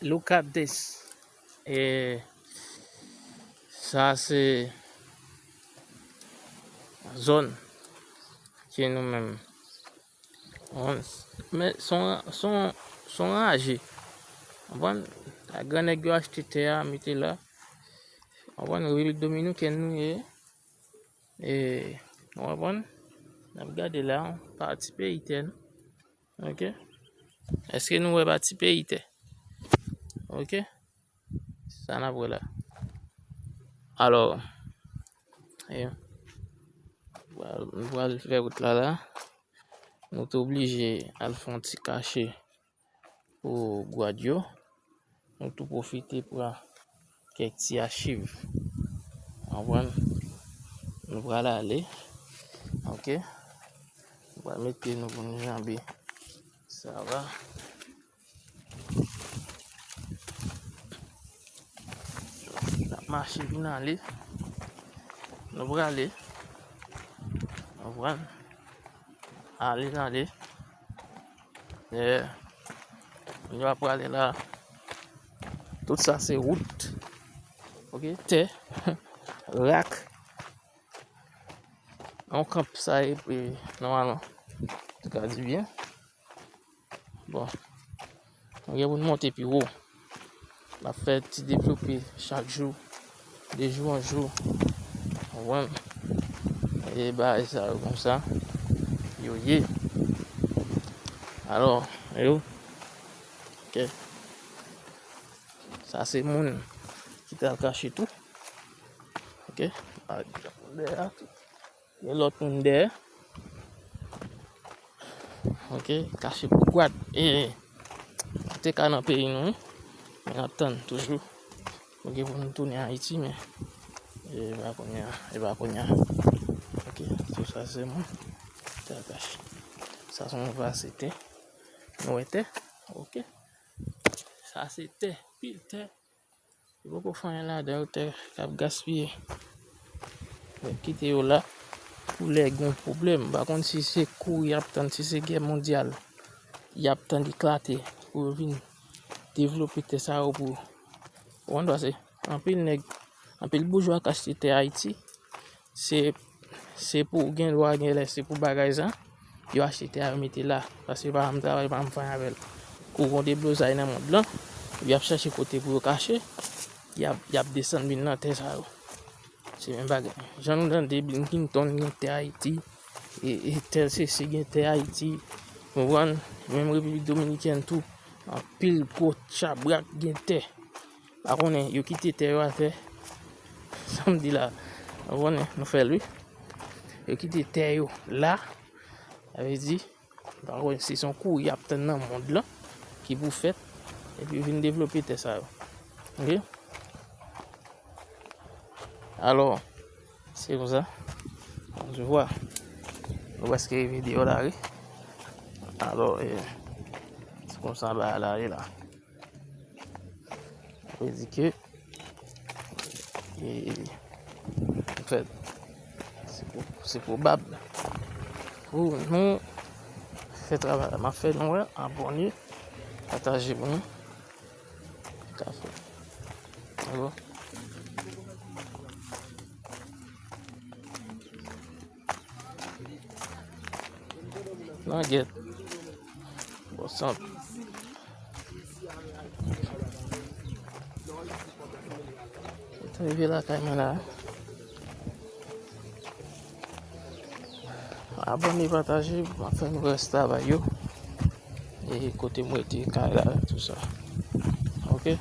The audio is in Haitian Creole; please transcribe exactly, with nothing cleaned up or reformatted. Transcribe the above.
Look at this. E sa se zòn ke nou menm. Men son, son, son raje. Konprann? A gran nèg yo achte tè a, mete la. Konprann? Repiblik Dominikèn nou ye. E, w konprann? N ap gade la, pati peyi tè nou. Ok? Èske nou wè pati peyi tè? Ok? Sa n ap wè la. Alò, e, nou pral, nou pral fè wout la la. Nou te oblije al fè yon ti kache pou gwad yo. Nou tou pwofite pran kèk ti achiv. Konprann? Nou pral ale. Ok? Nou pral mete nou pou nou janbe. Sa va. N ap mache vin ale. Nou prale. Nou pral ale, n ale. Yeah. Nou ap prale la. Tout sa se wout. Ok, tè. Rak. Yon kanp sa ye, e, nòmalman. Te ka di byen. Bon. Nou gen pou n monte pi wo. N ap fè ti devlope chak jou. De jou an jou. Ou konprann? E bagay sa yo konsa. Yo ye. Alò, yo. Ok. Sa se moun ki t al kache tou. Ok. Dèyè a tou. Gen lòt moun dèyè. Ok, kache pou gwad. E, nou te ka nan peyi nou, wi. Men n ap tann toujou. Ok, pou nou tounen Ayiti, men, e pa kounye a, e pa kounye a. Ok, so sa se moun. Tè a kache. Sa se yon vase tè. Nou wè tè? Ok. Sa se tè, pil tè. Yo poko fè anyen ladan, yo tè k ap gaspiye. Yo kite yo la pou lè gen yon pwoblèm. M pa konn si se kou y ap tann, si se gè mondyal y ap tann eklate pou yo vin devlope tè sa yo pou yo. Ou konprann, paske anpil nèg, anpil boujwa k achte tè Ayiti, se, se pou gen dwa, gen lè se pou bagay sa. Yo achte tè a, yo mete la. Paske yo pa janm travay, yo pa janm fè anyen avè l. Kou gon deblozay nan mond lan, epi y ap chèche kote pou yo kache, y ap, y ap desann vin nan tè sa yo. Se menm bagay. Jan nou tande Bill Clinton gen tè Ayiti, e, e tèl sesi gen tè Ayiti. Ou konprann? Menm Repiblik Dominikèn tou, anpil gwo chabrak gen tè. Pa konnen, yo kite tè yo atè. Sa m di la, ou konnen, nou fè l, wi. Yo kite tè yo la. Sa vle di, pa konnen si se yon kouri y ap tann nan mond lan ki pou fèt, epi yo vin devlope tè sa yo. Ok? Alò, se konsa. On se voit. Nou prèske rive deyò la, wi. Alò, e, se konsa bagay la ye la. Vle di ke, e, anfèt, se pwo-, se pwobab pou nou fè travay la. M ap fè nou wè, abòne, pataje pou nou ka fè. Alò. Nan gèt. Bon, sant. Rive lakay mwen la. Abòne, pataje, m ap fè nou rès travay yo. E kote m rete, kay la, tou sa. Ok?